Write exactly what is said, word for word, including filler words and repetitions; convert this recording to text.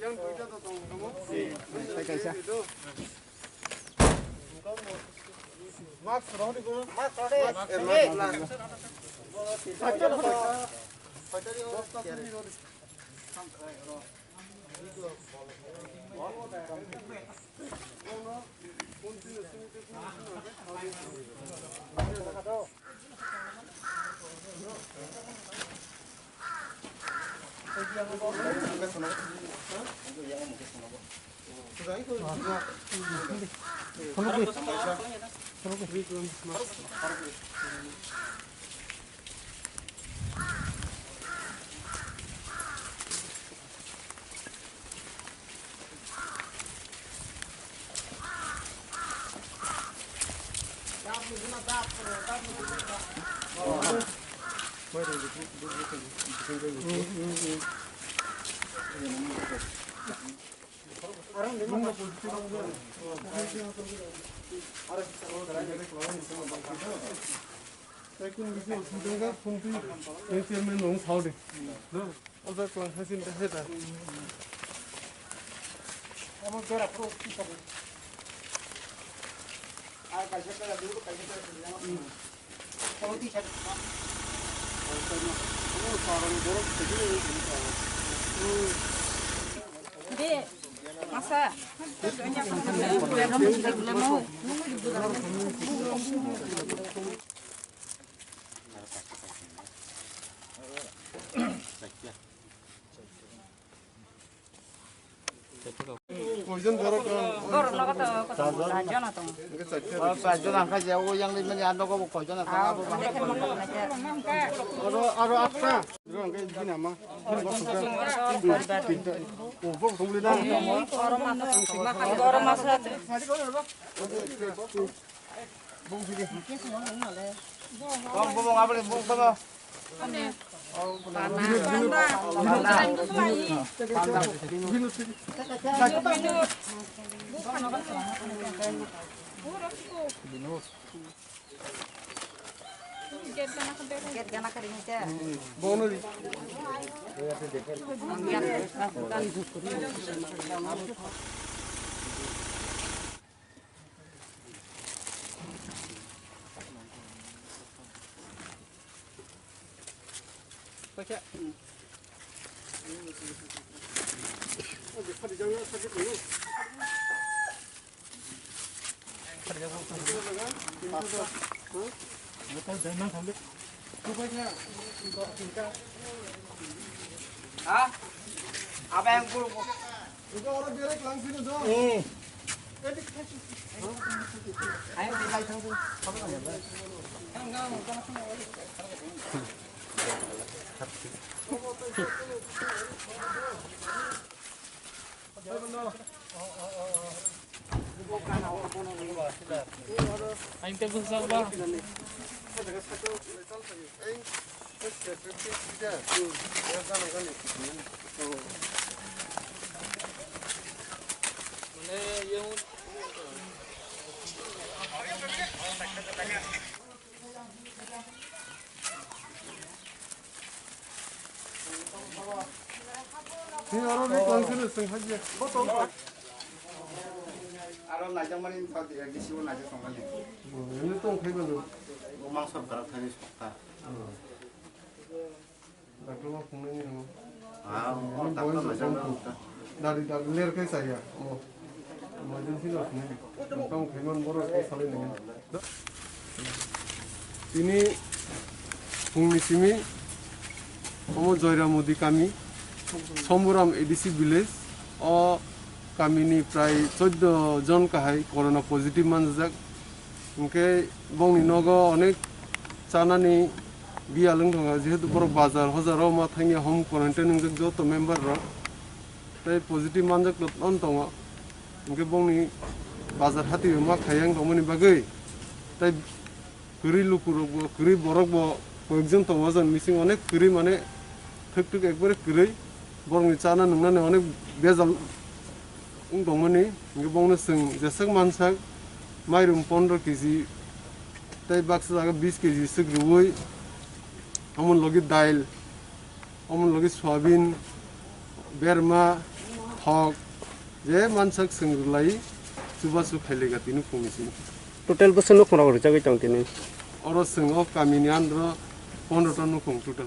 Yang duita to tong, tong. Kaisa. Mask rok di ko. Mask rok di. Chairman nong sao de. Oja klang hasin ta heta. Amo bera pro ki sabu. Ai kaisa kala dulu kaisa kala dulu. Amo ti sabu. Amo sarang borok segi. De masa. Koijon borok? Borok nogo to kotoma jon tongo. Hwnkhe chaita. Aro, aro atta. Aro hwnkhe bini ama. Borok tongmani na. Borok masa. Bong sidi. Bong, bong, bong, aboni bong, bong. Bong no di. Ha? Apa yang buruk? Ang tebul sa ba? Aro naijakmani D C o naijak tongmani. Ini tong khai bano. Bumang sorkar thani sokta. Doctor ma phungnani amo. Ah, oh, doctor naijak na. Dari dari ler khai saya. Amo. Emergency no phungnani. Tong khai man borok ko salai nai. Tini phungni simi omo Joyramudi kami, Somburam A D C village, o kamini prai choddo jon kahai corona positive manjak. Hwnkhe bongni nogo onek chanani biyal wng tongo, jehetu borok bazar hozaro ma thangya home quarantine wngjak joto member rok. Tei positive manjak no tongo. Hwnkhe bongni bazar hati ma khayang tongmani bagwi tei kwrwi lukurokbo, kwrwi borokbo koyekjon tongo, o jani bising onek kwrwi, mane thwk thwk ekbare kwrwi, borokni chana nwngnani onek bejal wng tongmani. Hwnkhe bongno chwng jeswk mansak mairum pondro kg tei baksa jaga bis kg swk rwui, omo logi dail, omo logi soyabin, berma, Hok je mansak chwng rwlai chubachu khailai ga tini phungni simi. Total bwswk nukhung rok rijagwi tong tini? Oro chwng o kamini andro pondro ta nukhung total.